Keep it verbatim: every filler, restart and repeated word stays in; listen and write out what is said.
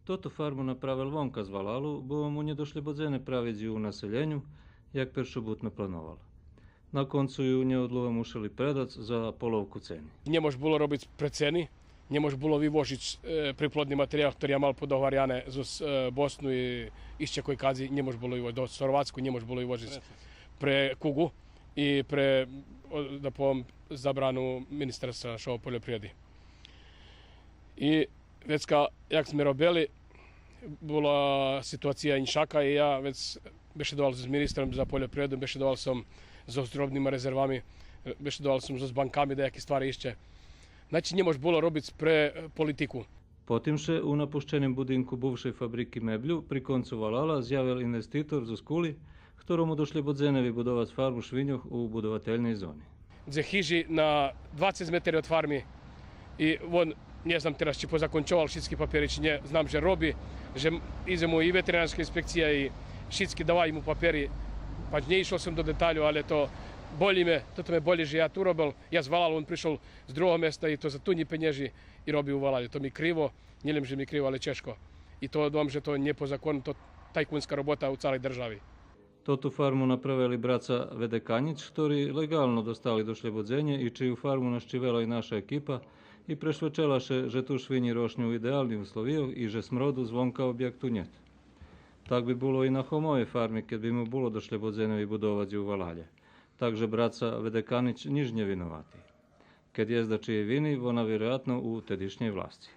Тоту фарму направел вонка з валалу, бо му нє дошлєбодзене правиц ю у населєню, як першобутно плановал. На концу ю нєодлуго мушели предац за половку цени. Нє мож було робиц пре цени, нє мож було вивожиц, е, приплодни материял, хтори я мал подоговаряне зоз, е, Босну и ище койкадзи, нє мож було вивожиц, зоз Горватску нє мож було вивожиц пре куґу и пре, о, да повем, забрану министерства нашого польопривреди. И вецка, як зме робели, була ситуация иншака и я вец бешедовал з министром за польопривреду, бешедовал сом зоз робнима резервами, бешедовал сом зоз банками, даяки ствари ище. Значи, нє мож було робиц пре, е, политику. Потим ше у напущеним будинку бувшей фабрики меблю при концу валала зявел инвеститор зоз Кули, хторому дошлєбодзене вибудовац фарму швиньох у будовательней зони. Дзе хижи на двацец метери од фарми и вон, нє знам тераз чи позакончовал шицки папери, чи нє, знам же роби, же идзе му и ветеринарска инспекция и шицки даваю му папери. Пач нє ишол сом до деталю, але то боли ме, тото ме боли же я ту робел, я з валалу, вон пришол з другого места и то за тунї пенєжи и роби у валалє. То ми криво, нє лєм же ми криво, але чежко. И то думам же то нє по закону, то тайкунска робота у цалей держави. Тоту фарму направели браца Ведеканїч, хтори леґално достали дошлєбодзенє и чию фарму нащивела и наша екипа и прешвечела ше же ту швинї рошню у идеалних условийох и же смроду звонка обєкту нєт. Так би було и на Хомовей фарми, кед би му було дошлєбодзене вибудовац ю у валалє. Так же браца Ведеканїч нїч нє виновати. Кед єст дачиєй вини, вона вироятно у тедишнєй власци.